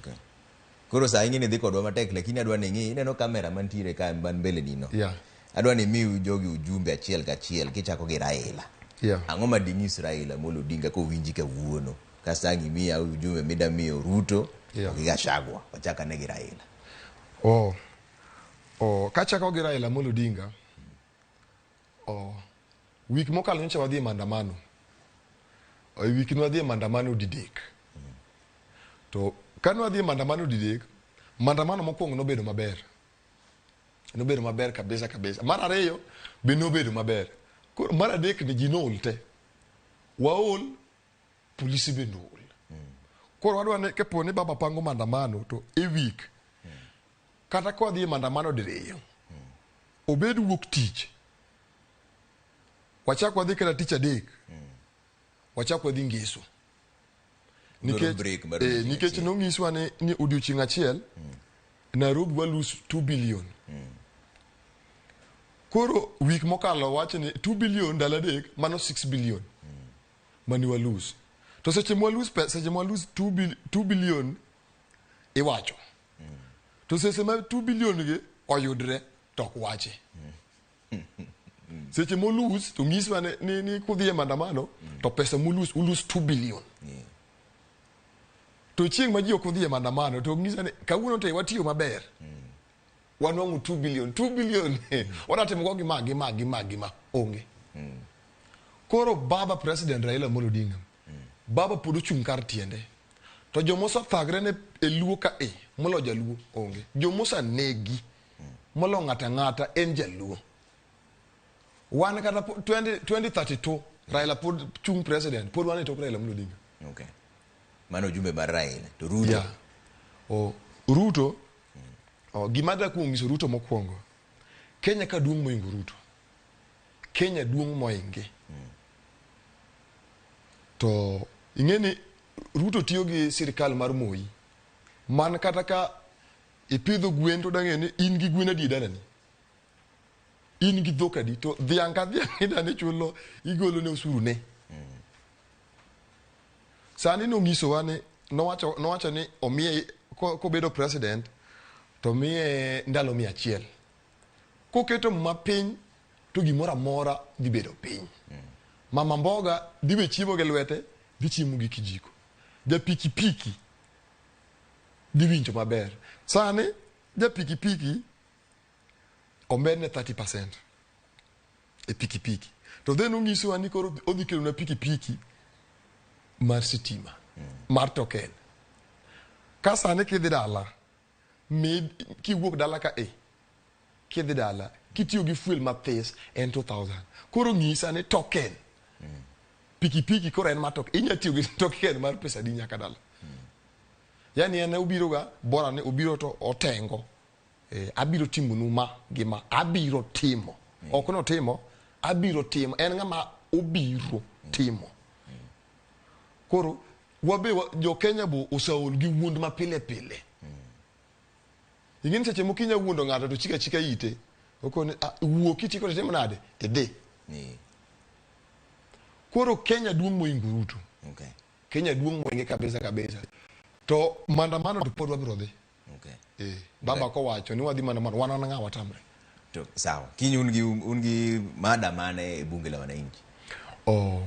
Okay. Koro saa ing'e ni dhi kodwa matek lakini adwa ni ing'i ineno kamera mantiere ka man mbele ni no. Adwa ni imiu jogi ujumbe achiel kachiel kichako gi Raila. Ang'o ma ding'is Raila Amolo Odinga kowinji kawuono? Kasto ang' imiya ujumbe mida miyo Ruto to gi Gachagua. Wachak ane gi Raila. Oh. Oh, kachako gi Raila Amolo Odinga. Oh. Wik mokalo nyocha wadhi e maandamano. E wik ne wadhi e maandamano didek. To kane wadhi e maandamano didek, maandamano mokwongo nobedo maber. Nobedo maber kabisa kabisa. Mar ariyo be nobedo maber. Koro mar adek ni ji nool te. Waol, polisi bende ool. Koro wadwa ni kapo ni baba pango maandamano to e wik kata ka wadhi e maandamano diriyo, obed wuok tich, wachak wadhi kata tich adek, wachak wadhi ngeso. Dwaro break mar odiochieng' Nikech achiel. nonyiswa ni odiochieng' achiel Nairobi wa lose 2 billion. Koro wik mokalo wacho ni 2 billion ndalo adek mano 6 billion mani wa lose. To seche mwa lose pesa, seche mwa lose 2 billion iwacho. To seche ma 2 billion gi oyudre to ok wachi. Seche molus to nyiswa ni kudhi e maandamano to pesa mulus ulus 2 billion. To chieng' ma ji ok odhi e maandamano to nyiswa ni kawuono to watiyo maber. Wanwang'o 2 billion, 2 billion. Wadwa go gi ma gi ma gi ma gi ma onge. Koro baba President Raila Amolo Odinga, baba pod ochung' kar tiende. To jomosathagre ne e luo ka e molo jaluo onge. Jomosanegi molo ng'ata ng'ata en jaluo. Wan kata 2032 Raila pod chung' president, pod wan e tok Raila Amolo Odinga. Okay. Mano ujumbe mar Raila. To Ruto. Yeah. O, Ruto, o, gima adwa kuong nyiso Ruto mokwongo, Kenya ka duong' moingo Ruto. Kenya duong' moinge. To ing'e ni Ruto tiyo gi sirikal mar Moi. Man kata ka ipidho gwen to dang'e ni in gi gwen adi e dalani. In gi dhok adi to dhiang' ka dhiang' idani chulo igolo ne osuru ne. Sani nonyisowa ni nowacho ni omiye kobedo president to miye ndalo 100. Koketo muma piny to gimoro amora dhi bedo piny. Mama mboga dhi we chiemo gi lwete, dhi chiemo gi kijiko. Ja pikipiki dhi winjo maber. Sani ja pikipiki omedne 30% e pikipiki. To then onyisowa ni koro odhi kelonwa pikipiki mar sitima, mar token. Ka sani kidhi dala, mi kiwuok dala ka e, kidhi dala, kitiyo gi fuel mathis en 2000. Koro ng'isa ni token. Pikipiki koro en mar token. Inya tiyo gi token mar pesa adi nyaka dala. Yani en obiro ga, bora ni obiro to otengo. Abiro timonu ma gi ma. Abiro timo. Ok notimo, abiro timo. En ng'ama obiro timo. Koro, wabe jo Kenya bo oseol gi wuond ma pile pile. Ing'e ni seche moko inya wuondo ng'ato to chika chika ite. Okone, wuo kitieko to itimo nade? Idhi. Koro Kenya duong' moingo Ruto. Okay. Kenya duong' moinge kabisa kabisa. To maandamano to pod wabiro dhi. Okay. Baba kowacho ni wadhi maandamano, wan an ng'a watamre. To sawa. Kiny un gi mada mane e bunge la wananchi? Oh.